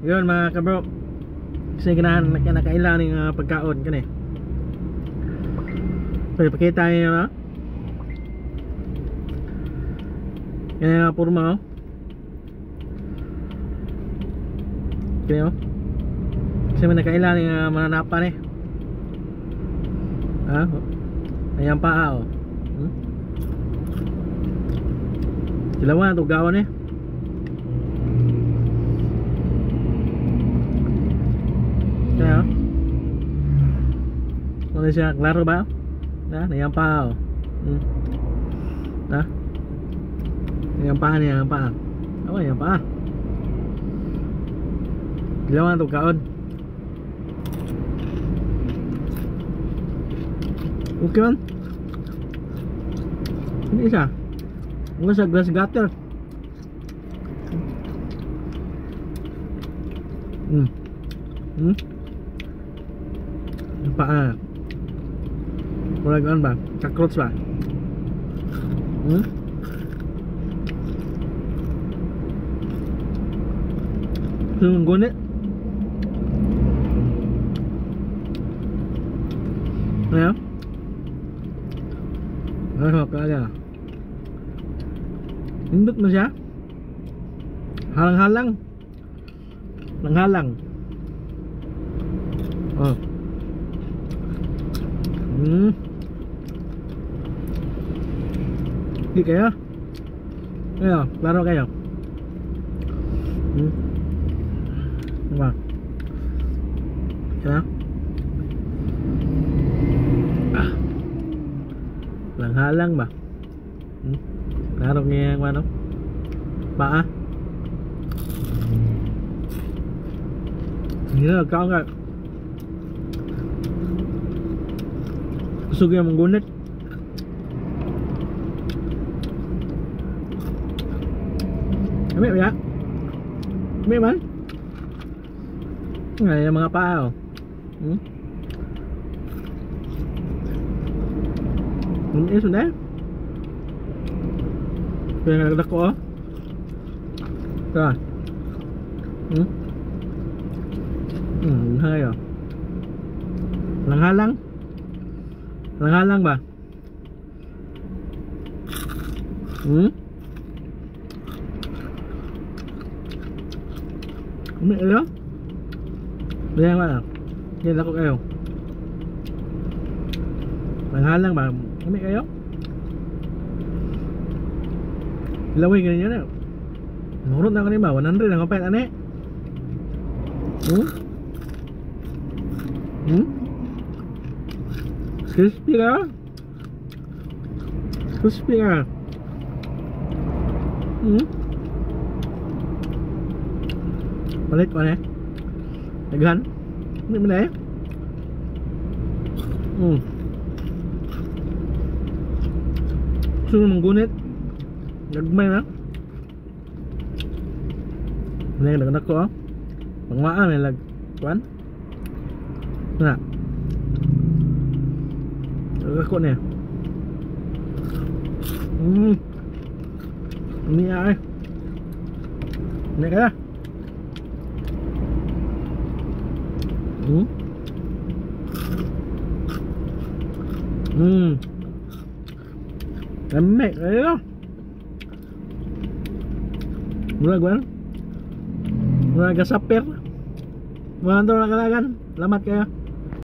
Yun mga kabro. Kasi ganahan nakaila ning pagkaon kani. So ipakita niyo na. Kani nga porma oh. Kani oh. Kasi may nakaila ning mananapa ni. Ha? Ayan paa oh. Dilawan tugawan eh. Kaya ano siya, klaro ba? Na, nayang paa oh. Na? Nayang paa, nayang paa. Ako, nayang paa. Dilawan tugaon. Okay man. Ini isa. Mga sa glass gutter. Yung paa. Murag ano ba? Cockroach ba? Yung gunit. Ayan. Ano kaya? Indot mo siya. Halang-halang. Halang-halang. Oh. Di kayo? Kayo, klaro kayo. Diba? Kaya? Ah. Halang-halang ba? Klaro nga yung ano? Paa. Hindi na nagkaon ka. Kusog yung manggunit. Kami ba? Kami man? Ay, yung mga paa oh. Is na? Kaya nga nagdako oh. Ito. Hayo. Langhalang. Langhalang ba? Umi kayo? Ganyan ba? Ganyan ako kayo. Langhalang ba? Umi kayo? Laway ganyan na. Nurot na kanina ba? 100 ang kapit ane. Crispy ka? Crispy ka? Palit ko na eh. Daghan. Hindi mo na eh. Gusto mo manggunit. Nagmay na. Ano yung nagnak ko oh. Pangwaan may lag. Kuan? Na. Nagako niya. Ini ay. Ini kaya. Lemek kayo. Murag kuan? Murag kasapir. Murag to nakalagan. Lamat kayo.